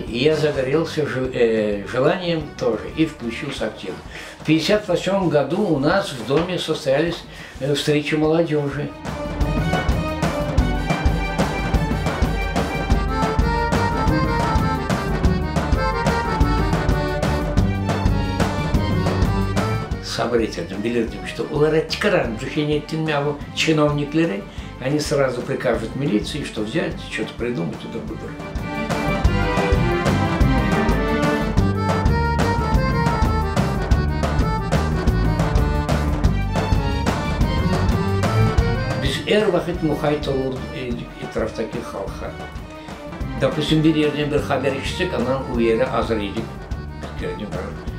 И я загорелся желанием тоже и включился активно. В 58 году у нас в доме состоялись встречи молодежи. Sabır eterdim, bilirdim, что olara çıqararım, tüşenettin mi bu чиновникleri, они сразу прикажут милиции, что взять, что-то придумать, это budır. Biz er vaqıt muqayt olur edik etraftaki halqqa. Dopustim, bir yerden bir haber eşitsek, aman o yere azır edik, bir kereden barıp.